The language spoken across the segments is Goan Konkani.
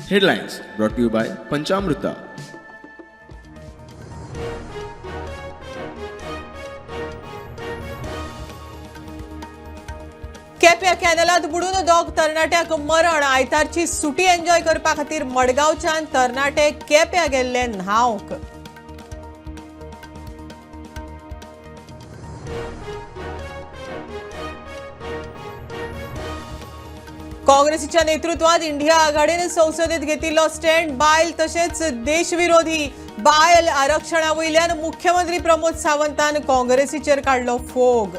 Headlines brought to you by Panchamruta. केप्या कॅनलांत बुडून दोग तरणाट्याक मरण. आयतारची सुटी एन्जॉय करपा खातीर मडगांवच्यान तरणाटे केप्या गेल्ले न्हावंक. काँग्रेसीच्या नेतृत्वात इंडिया आघाडीने संसदेत घेतिल्लो स्टँड बायल तशेंच देशविरोधी. बायल आरक्षणा वयल्यान मुख्यमंत्री प्रमोद सावंतान काँग्रेसीचेर काडलो फोग.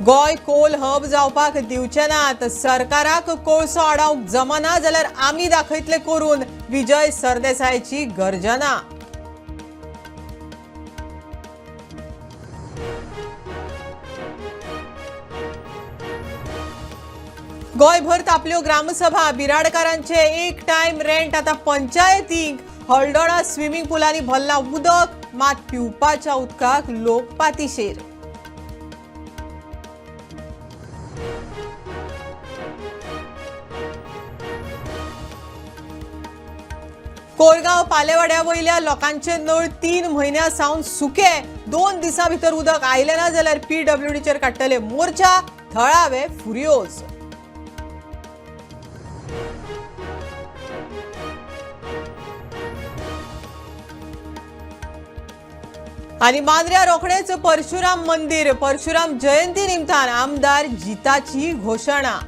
गोंय कोल हब जावपाक दिवचे नात. सरकाराक कोळसो आडावंक जमना जाल्यार आमी दाखयतले करून, विजय सरदेसायाची गर्जना. गोंयभर तापल्यो ग्रामसभा. बिराडकारांचे एक टायम रेंट आता पंचायतींक. हळदोणा स्विमिंग पुलांनी भरला उदक, मात पिवपाच्या उदकाक लोक पातिशेर. कोरगांव पालेवाड्या वयल्या लोकांचे नळ 3 म्हयन्यां सावन सुके. 2 दिसां भितर उदक आयलें ना जाल्यार पीडब्ल्यूडीचेर काडटले मोर्चा. थळावे फुर्योज. आनी मांद्र्या रोखडेच परशुराम मंदिर. परशुराम जयंती निमतान आमदार जिताची घोशणा.